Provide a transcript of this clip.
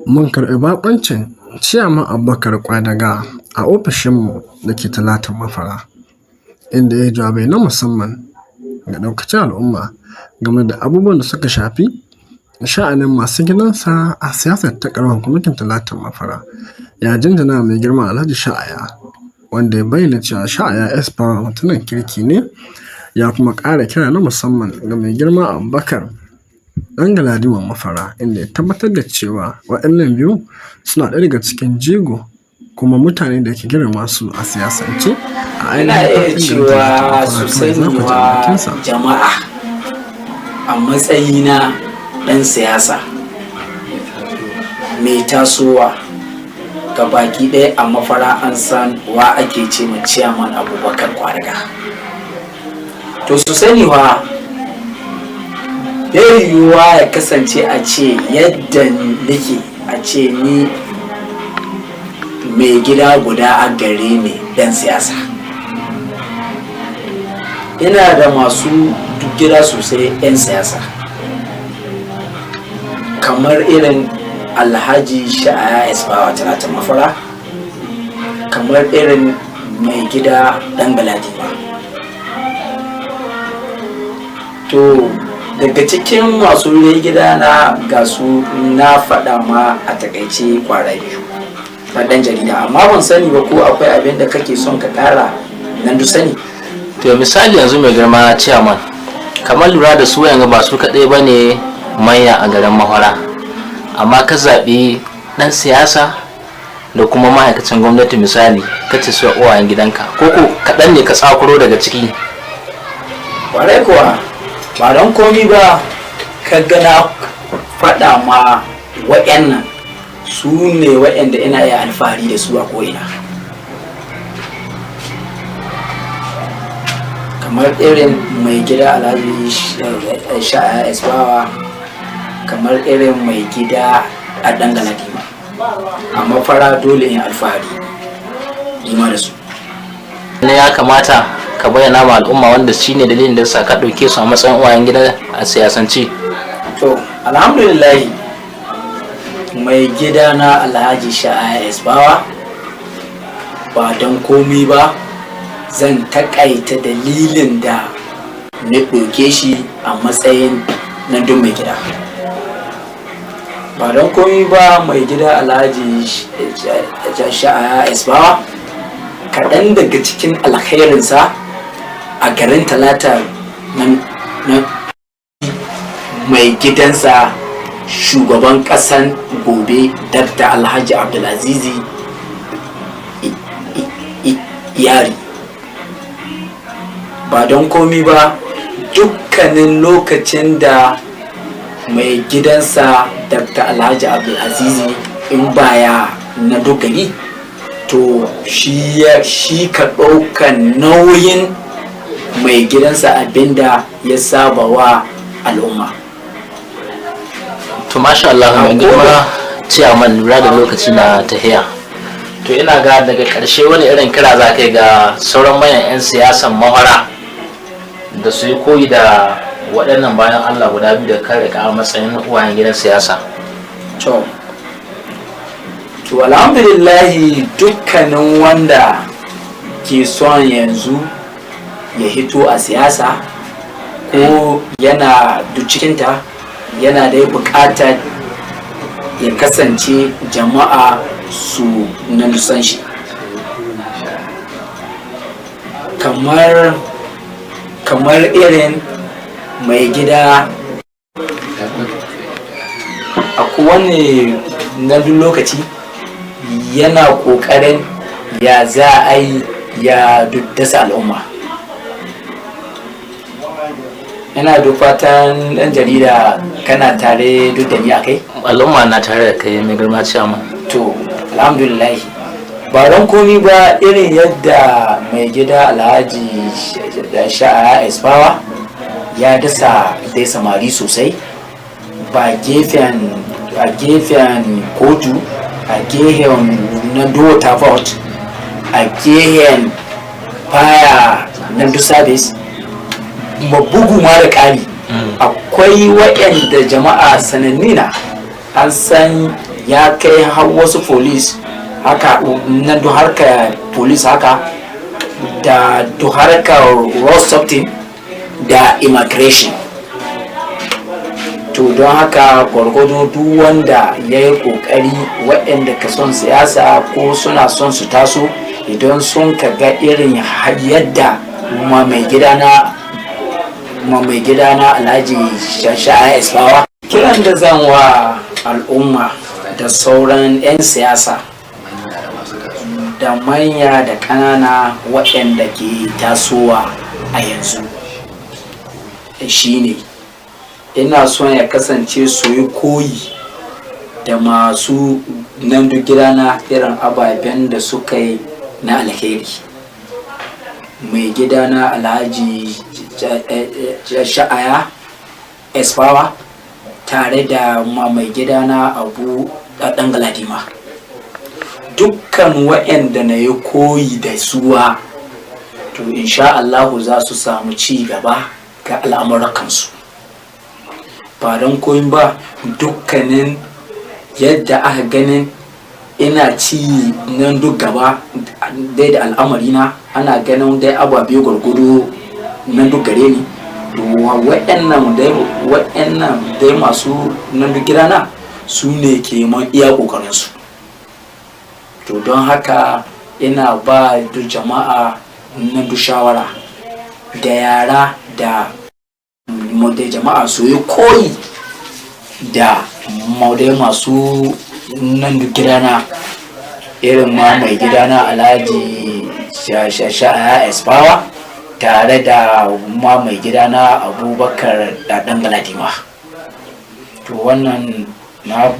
Mun karɓi baƙuncin Ciyaman Abubakar Kwadaga a ofishinmu da ke Talatan Mafara, inda ya yi jawabai na musamman ga ɗaukacin al'umma game da abubuwan da suka shafi sha'anin masu gidansa a siyasar ta ƙaramar hukumar Talatan Mafara. Ya jinjina mai girma Alhaji Sha'aya, wanda ya bayyana cewa Sha'aya S Power mutumin kirki ne, ya kuma ƙara kira na musamman ga mai girma Abubakar Ɗan Galadiman Mafara, inda ya tabbatar da cewa waɗannan biyu suna ɗaya daga cikin jigo kuma mutane da ke girmama su a siyasance a Ina ainihin iya faɗin garin cewa Talatan su Mafara. Kamar za sani ku ji a wa bakinsa. jama'a, a matsayina ɗan siyasa mai tasowa, ga baki ɗaya a Mafara an san wa ake ce ma Ciyaman Abubakar Kwadaga. To, su sani wa bai yiwuwa ya kasance a ce yadda nake, a ce ni mai gida guda a gare ne ɗan siyasa. Ina da masu gida sosai 'yan siyasa, kamar irin Alhaji Sha'aya Esfawa Talata Mafara, kamar irin mai gida Dan Galadima. To, daga cikin masu gida na ga su na faɗa ma a takaice kwara biyu na ɗan jarida, amma ban sani ba ko akwai abin da kake son ka ƙara nan duk sani. To, misali yanzu, mai girma chairman, kamar lura da su yanzu ba su kaɗai ba ne manya a garin Mahwara, amma ka zaɓi ɗan siyasa da kuma ma'aikacin gwamnati, misali ka ce su uwayen gidanka, ko ko kaɗan ne ka tsakuro daga ciki? Kwarai kuwa, ba don komi ba ka gana faɗa ma wa'yannan su ne wa'yanda ina iya alfahari da su a ko'ina, kamar irin mai gida Alhaji Sha'aya Esbawa, kamar irin mai gida a ɗan Galadima a Mafara. Dole in alfahari nima da su. Ne ya kamata ka bayyana ma al'umma wanda shine dalilin da yasa ka ɗauke su a matsayin uwayen gida a siyasance. To, alhamdulillah, mai gida na Alhaji Sha'aya Esbawa, ba don komi ba zan takaita dalilin da na ɗauke shi a matsayin na duk mai gida. Ba don komi ba, mai gida Alhaji Sha'aya Esbawa, kaɗan daga cikin alkhairinsa a garin Talata nan mai gidansa shugaban ƙasan gobe, Dr. Alhaji Abdulazizi Yari. Ba don komi ba, dukkanin lokacin da mai gidansa Dr. Alhaji Abdulazizi in baya na dogari, to shi ya shi ka ɗaukan nauyin mai gidansa, abinda ya saba wa al'umma. To, masha Allah, mai girma ciyaman, lura da lokaci na tahiya, to ina ga daga ƙarshe wani irin kira za ka yi ga sauran manyan 'yan siyasan Mahwara da su yi koyi da waɗannan bayan Allah guda biyu da kan rika a matsayin uwayen gidan siyasa? To, alhamdulillahi, dukkanin wanda ke son yanzu ya hito a siyasa ko yana duk cikinta, yana da buƙatar ya kasance jama'a su na san shi, kamar irin mai gida a kowane na duk lokaci yana ƙoƙarin ya za a yi ya dasa al'umma. Yana da fatan ɗan jarida kana tare duk da ni a kai. Al'umma na tare da kai, mai girma ciyaman. To, alhamdulillah, ba don komi ba, irin yadda mai gida Alhaji Sha'a Esfawa ya dasa dai samari sosai ba gefen a gefen kotu, a gehen na dota vote, a gehen fire na du service, bugu ma da ƙari akwai waɗanda jama'a sananni na an san Ya kai har wasu police haka nan, duk harka police haka da duk harkar road safety da immigration. To don haka gwargwado duk wanda ya yi kokari, waɗanda ka son siyasa ko suna son su taso, idan sun ka ga irin yadda ma mai gidana Alhaji Shasha Isfawa. Kiran da zan wa al'umma da sauran 'yan siyasa da manya da ƙanana waɗanda ke tasowa a yanzu shine, ina son ya kasance su yi koyi da masu nan duk gidana, irin ababen da suka yi na alheri. Mai gidana Alhaji Sha'aya Esfawa tare da mai gidana Abu Dan Galadima, dukkan waɗanda na yi koyi da suwa, to insha Allahu za su samu ci gaba ga al'amuransu. Ba don koyin ba, dukkanin yadda aka ganin ina ci nan duk gaba dai da al'amarina, ana ganin dai ababe gwargwado nan duk gare ni. Waɗannan dai masu nan duk gidana su ne ke man iya ƙoƙarinsu. To don haka ina ba da jama'a nan duk shawara da yara da dai jama'a su yi koyi da dai masu nan duk gidana, irin ma mai gidana Alhaji Sha'aya Esfawa tare da ma mai gidana Abubakar da Dan Galadima. To wannan na